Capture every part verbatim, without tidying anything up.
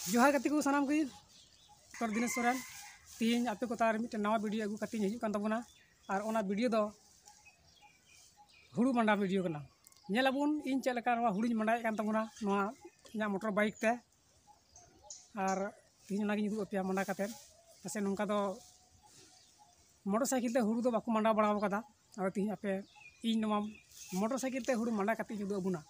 ᱡᱚᱦᱟᱨ ᱜᱟᱛᱮ ᱠᱚ ᱥᱟᱱᱟᱢ ᱜᱮ, ᱰᱚᱠᱴᱚᱨ ᱫᱤᱱᱮᱥ ᱥᱚᱨᱮᱱ᱾ ᱛᱮᱦᱮᱧ ᱟᱯᱮ ᱠᱚ ᱛᱟᱞᱟ ᱨᱮ ᱢᱤᱫᱴᱮᱱ ᱱᱟᱣᱟ ᱵᱷᱤᱰᱤᱭᱳ ᱟᱹᱜᱩ ᱠᱟᱛᱮᱧ ᱦᱤᱡᱩᱜ ᱠᱟᱱ ᱛᱟᱵᱚᱱᱟ᱾ ᱟᱨ ᱚᱱᱟ ᱵᱷᱤᱰᱤᱭᱳ ᱫᱚ ᱦᱩᱲᱩ ᱢᱟᱸᱰᱟ ᱵᱷᱤᱰᱤᱭᱳ ᱠᱟᱱᱟ᱾ ᱧᱮᱞ ᱟᱵᱚᱱ ᱤᱧ ᱪᱮᱫ ᱞᱮᱠᱟ ᱱᱚᱣᱟ ᱦᱩᱲᱩᱧ ᱢᱟᱸᱰᱟᱭᱮᱫ ᱠᱟᱱ ᱛᱟᱵᱚᱱᱟ ᱱᱚᱣᱟ ᱤᱧᱟᱹᱜ ᱢᱚᱴᱚᱨ ᱵᱟᱭᱤᱠ ᱛᱮ᱾ ᱟᱨ ᱛᱮᱦᱮᱧ ᱚᱱᱟᱜᱤᱧ ᱩᱫᱩᱜ ᱟᱯᱮᱭᱟ ᱢᱟᱸᱰᱟ ᱠᱟᱛᱮᱫ᱾ ᱯᱟᱥᱮᱡ ᱱᱚᱝᱠᱟ ᱫᱚ ᱢᱚᱴᱚᱨ ᱥᱟᱭᱠᱮᱞ ᱛᱮ ᱦᱩᱲᱩ ᱫᱚ ᱵᱟᱠᱚ ᱢᱟᱸᱰᱟ ᱵᱟᱲᱟ ᱟᱠᱟᱫᱟ᱾ ᱟᱫᱚ ᱛᱮᱦᱮᱧ ᱟᱯᱮ ᱤᱧ ᱱᱚᱣᱟ ᱢᱚᱴᱚᱨ ᱥᱟᱭᱠᱮᱞ ᱛᱮ ᱦᱩᱲᱩ ᱢᱟᱸᱰᱟ ᱠᱟᱛᱮᱧ ᱩᱫᱩᱜ ᱟᱵᱚᱱᱟ᱾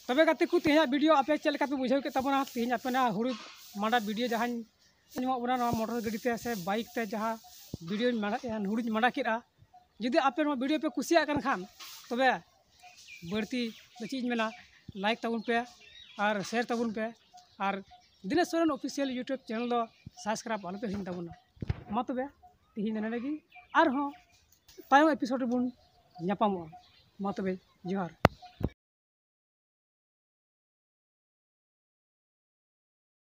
ᱛᱚᱵᱮ ᱜᱟᱛᱮ ᱠᱚ, ᱛᱮᱦᱮᱧᱟᱜ ᱵᱷᱤᱰᱤᱭᱳ ᱟᱯᱮ ᱪᱮᱫ ᱞᱮᱠᱟ ᱯᱮ ᱵᱩᱡᱷᱟᱹᱣ ᱠᱮᱫ ᱛᱟᱵᱚᱱᱟ? ᱛᱮᱦᱮᱧ ᱟᱯᱮᱱᱟᱜ ᱦᱩᱲᱩ ᱢᱟᱸᱰᱟ ᱵᱷᱤᱰᱤᱭᱳ ᱡᱟᱦᱟᱸᱧ ᱮᱢᱟᱜ ᱵᱚᱱᱟ ᱱᱚᱣᱟ ᱢᱚᱴᱚᱨ ᱜᱟᱹᱰᱤ ᱛᱮ ᱥᱮ ᱵᱟᱭᱤᱠ ᱛᱮ, ᱡᱟᱦᱟᱸ ᱵᱷᱤᱰᱤᱭᱳᱧ ᱢᱟᱸᱰᱟ, ᱦᱩᱲᱩᱧ ᱢᱟᱸᱰᱟ ᱠᱮᱫᱼᱟ᱾ ᱡᱩᱫᱤ ᱟᱯᱮ ᱱᱚᱣᱟ ᱵᱷᱤᱰᱤᱭᱳ ᱯᱮ ᱠᱩᱥᱤᱭᱟᱜ ᱠᱟᱱ ᱠᱷᱟᱱ, ᱛᱚᱵᱮ ᱵᱟᱹᱲᱛᱤ ᱫᱚ ᱪᱮᱫ ᱤᱧ ᱢᱮᱱᱟ, ᱞᱟᱭᱤᱠ ᱛᱟᱵᱚᱱ ᱯᱮ ᱟᱨ ᱥᱮᱭᱟᱨ ᱛᱟᱵᱚᱱ ᱯᱮ᱾ ᱟᱨ ᱫᱤᱱᱮᱥ ᱥᱚᱨᱮᱱ ᱚᱯᱷᱤᱥᱤᱭᱟᱞ ᱭᱩᱴᱩᱵᱽ ᱪᱮᱱᱮᱞ ᱫᱚ ᱥᱟᱵᱥᱠᱨᱟᱭᱤᱵᱽ ᱟᱞᱚᱯᱮ ᱦᱤᱲᱤᱧ ᱛᱟᱵᱚᱱᱟ᱾ ᱢᱟ ᱛᱚᱵᱮ ᱛᱮᱦᱮᱧ ᱫᱚ ᱱᱚᱰᱮ ᱜᱮ, ᱟᱨᱦᱚᱸ ᱛᱟᱭᱚᱢ ᱮᱯᱤᱥᱳᱰ ᱨᱮᱵᱚᱱ ᱧᱟᱯᱟᱢᱚᱜᱼᱟ᱾ ᱢᱟ ᱛᱚᱵᱮ ᱡᱚᱦᱟᱨ᱾